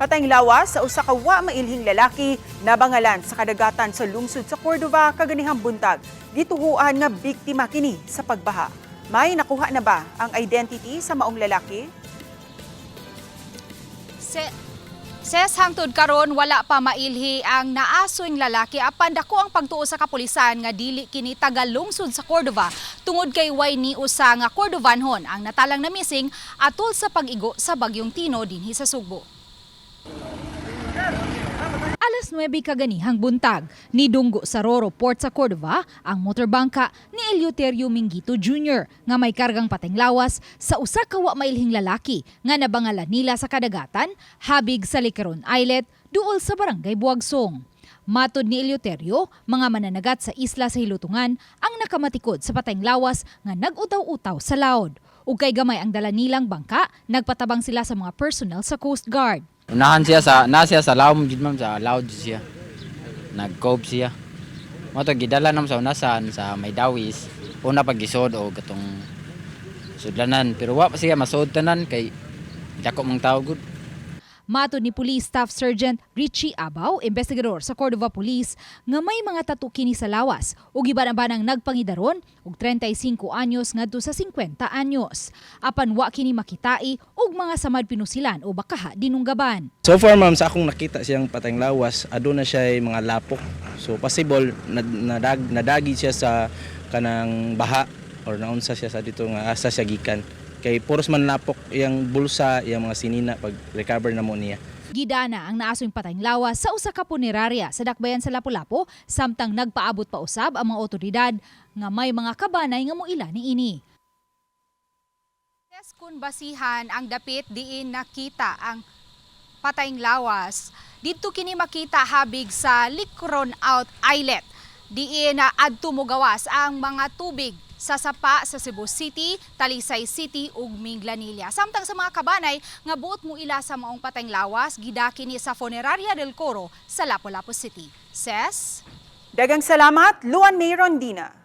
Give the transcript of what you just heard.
Patayng lawas sa usa ka wa mailhing lalaki nabangalan sa kadagatan sa lungsod sa Cordova kaganihang buntag. Gituhuan nga biktima kini sa pagbaha. May nakuha na ba ang identity sa maong lalaki? Ses, hangtod karon wala pa mailhi ang naasoing lalaki, apan dako ang pagtuo sa kapulisan nga dili kini taga-lungsod sa Cordova tungod kay way ni usa nga Cordovanhon ang natalang na missing atol sa pag-igo sa bagyong Tino dinhi sa Sugbo. Alas 9 kaganihang buntag, nidunggo sa Roro Port sa Cordova ang motorbangka ni Eleuterio Mingito Jr. nga may kargang pateng lawas sa usa ka wa mailhing lalaki nga nabangalan nila sa kadagatan habig sa Licaron Islet duol sa Barangay Buagsong. Matod ni Eleuterio, mga mananagat sa isla sa Hilutungan ang nakamatikod sa pateng lawas nga nag-utaw-utaw sa laod. Ug kay gamay ang dala nilang bangka, nagpatabang sila sa mga personnel sa Coast Guard. Unahan siya sa na siya sa lawom jud, ma'am, sa lawd siya. Nag-cope siya. Mao to gidala nam sa unasan sa may dawis. Una pag gisod o katong sudlanan, pero wa pa siya masud tanan kay dako mong tao gud. Matod ni Police Staff Sergeant Richie Abaw, investigador sa Cordova Police, nga may mga tattoo kini sa lawas ug iban-abanang nagpangidaron og 35 anyos ngadto sa 50 anyos. Apan wa kini makitai og mga samad pinusilan o bakaha dinunggaban. So far, ma'am, sa akong nakita siyang patayng lawas, aduna siya mga lapok. So possible nadagi siya sa kanang baha or naunsa siya sa dito nga asa siya gikan. Kay puros man lapok iyang bulsa, iyang mga sinina pag recover na mo niya. Gidana ang naasoing patayng lawas sa usa ka punerarya sa dakbayan sa Lapu-Lapu samtang nagpaabot pa usab ang mga otoridad nga may mga kabanay nga moila niini. Kun basihan ang dapit diin nakita ang patayng lawas, didto kini makita habig sa Licron Out Islet. Diin na adto mogawas ang mga tubig sa sapa sa Cebu City, Talisay City ug Minglanilla. Samtang sa mga kabanay nga buot mo ila sa maong patayng lawas, gidaki ni sa Funeraria del Coro sa Lapu-Lapu City. Ses? Daghang salamat, Luan May Rondina.